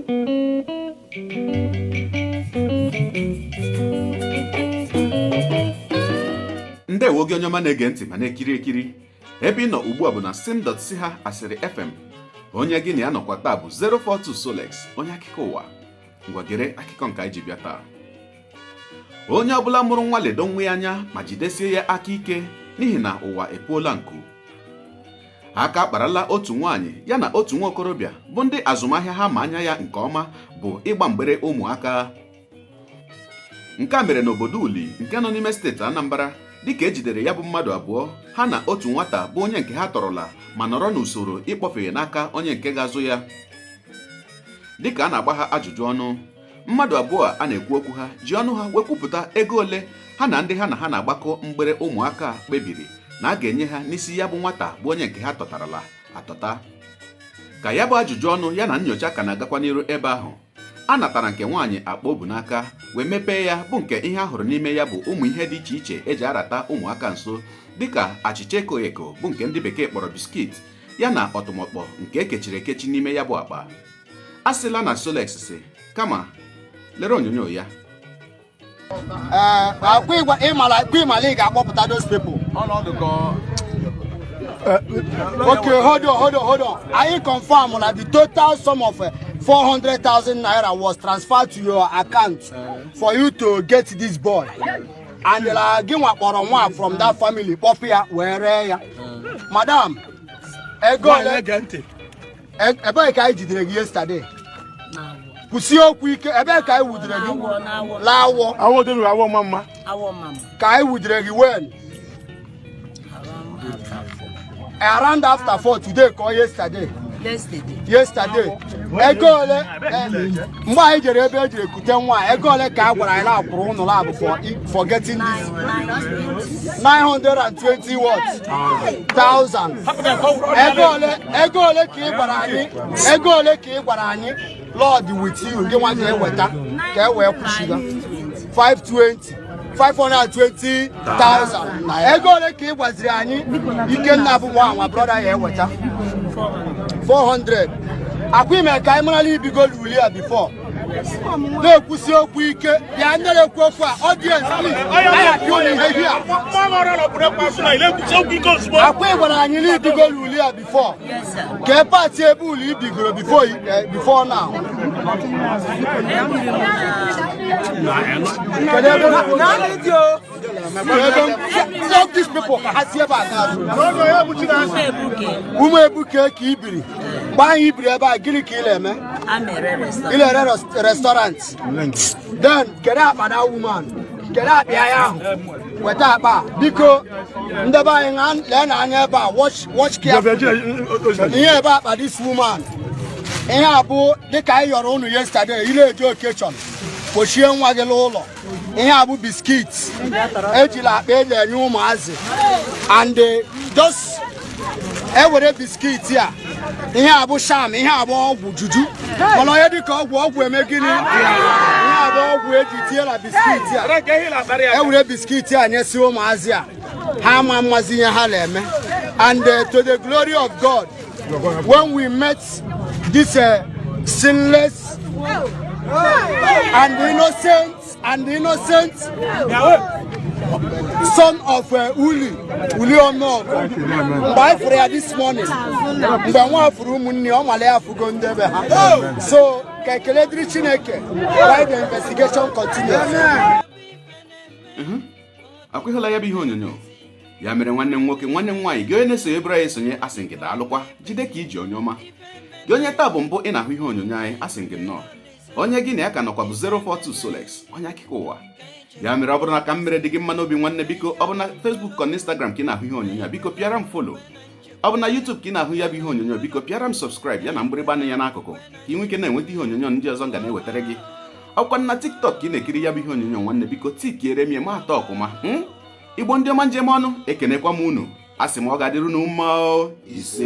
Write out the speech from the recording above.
Ndewo gị onye ọma na-ege ntị ma na-ekiri ekiri. Ebe ị nọ ugbu a bụ na sim.si ha asịrị FM. Onye gị na ya nọkwa taa bụ 042 Solex, onye akụkọ ụwa. Ngwa, gere akụkọ nke anyị ji bịa taa. Onye ọbụla mụrụ nwa, ledo nwa ya anya ma jidesie ya aka ike, n'ihi na ụwa epuola nku. Aka akparala otu nwaanyị ya na otu nwa okorobịa bụ ndị azụmahịa ha ma anya ya nke ọma bụ ịgba mgbere ụmụaka. Nke a mere n'obodo Uli nke nọ n'ime steeti Anambra, dịka ejidere ya bụ mmadụ abụọ, ha na otu nwata bụ onye nke ha tọrọla ma nọrọ n'usoro ịkpọfe n'aka onye nke ga-azụ ya. Dịka a na-agba ha ajụjụ ọnụ, mmadụ abụọ a na-ekwu okwu ha ji ọnụ ha wee kwupụta ego ole ha na ndị ha na ha na-agbakọ mgbere ụmụaka kpebiri na a ga-enye ha n'isi ya bụ nwata bụ onye nke ha tọtarala atọta. Ka ya bụ ajụjụ ọnụ ya na nnyocha ka na-agakwa n'iru ebe ahụ, a natara nke nwaanyị akpa o bu n'aka wee mepee ya, bụ nke ihe a hụrụ n'ime ya bụ ụmụ ihe dị iche iche eji arata ụmụaka nso, dịka achịcha eko eko bụ nke ndị bekee kpọrọ biscuit, ya na ọtụmọkpọ nke ekechiri ekechi n'ime ya bụ akpa. A sịla na Solex si, kama lere onyonyo ya. Ee, akwa ịgwa ịmala kwa ịmala ị ga-akpọpụta those people. Okay, hold on, hold on, hold on. I confirm that the total sum of 400,000 naira was transferred to your account for you to get this boy. And gị nwa kpọrọ nwa from that family, kpọpụ ya wee ree ya. Madam, ego ole ebee ka anyị jidere gị yesterday? Kwụsie okwu ike, ebee ka anyị wudere gị? N'awọ, n'awọ. Laawọ. Awọ dịrị awọ mma mma. Awọ mama. Ka anyị wudere gị when? Around after 4. Around after 4 today ka ọ yesterday? Yesterday. Yesterday. Ego ole mgbe anyị jere ebe ejiri kute nwa, ego ole ka a gwara anyị na-akwụrụ ụnụ labụ for getting this? 920. 920 what? Thousand. Ego ole ka ị gwara anyị, ego ole ka ị gwara anyị Lord with you, gị nwa ga-eweta ka e wee kwụshiga? 520, 520,000. Ego ole ka ị gwaziri anyị Ikenna bụ nwa nwa brother ya eweta? 400. Akwa ime ka anyị marala ibigo uli a before. Na-ekwusi okwu ike, bịa nyere ekwu okwu a. Audience, please, anyị apịa unu ihe here. Akwa ị gwara anyị na ibigo uli a before? Yes, sir. Ka party ebe uli ibigoro before now? Ebiri m na Kedu ebe ebe? Stop these people ka ha si ebe a gaa. Ụmụ Ebuke. Ụmụ Ebuke ka i biri. Mgbe ahụ i biri ebe a, gịnị ka ị na-eme? A mere restaurant. Ị na-ere restaurant. Then kedu akpa that woman? Kedu akpa ya ahụ? Weta akpa a. Biko, ndebe anyị lee na anya ebe a. Watch, watch carefully. Ihe ebe akpa this woman, ihe a bụ dịka anyị yọrọ unu yesterday, ị na-eje occasion, kpochie nwa gị n'ụlọ. Ihe a bụ biscuit ejila akpa eji enye ụmụazị and just ewere biscuit a. Ihe a bụ sham, ihe a bụ ọgwụ juju, mana onye dịka ọgwụ ọgwụ eme gịnị? Ihe a bụ ọgwụ eji tinye na biscuit a. Ewere biscuit a nyesi ụmụazị a, ha ama mmazi ihe ha na-eme. And to the glory of God, when we met this sinless and innocent son of Uli Uli Onogo, mgbe anyị fụrụ ya this morning, mgbe nwa fụrụ ụmụnne ya, ọ mala ya afụgo ndị ebe ha. So ka ekele dịrị Chineke while the investigation continues. Akwụghịla ya bụ ihe onyonyo. Ya mere, nwanne m nwoke, nwanne m nwaanyị, gị onye na-esonye ebere anyị esonye, asị gị daalụkwa, jide ka iji onye ọma. Gị onye taa bụ mbụ ị na-ahụ ihe onyonyo anyị, asị gị nnọọ. Onye gị na ya ka nọkwa bụ 042 Solex, onye akụkọ ụwa. Ya mere, ọ bụrụ na ka m mere dị gị mma n'obi, nwanne, biko, ọ bụ na Facebook ka na Instagram ka ị na-ahụ ihe onyonyo a, biko pịara m follow. Ọ bụ na YouTube ka ị na-ahụ ya bụ ihe onyonyo, biko pịara m subscribe ya na mgbịrịgba anya ya n'akụkụ, ka ị nwee ike na-enweta ihe onyonyo ndị ọzọ m ga na-ewetara gị. Ọkwa na TikTok ka ị na-ekiri ya bụ ihe onyonyo, nwanne, biko tikiere m ya ma atọ ọkụma. Igbo ndị ọma, njem ọnụ, ekenekwa m unu. A sị m ọ ga-adịrị unu mma o. Ise.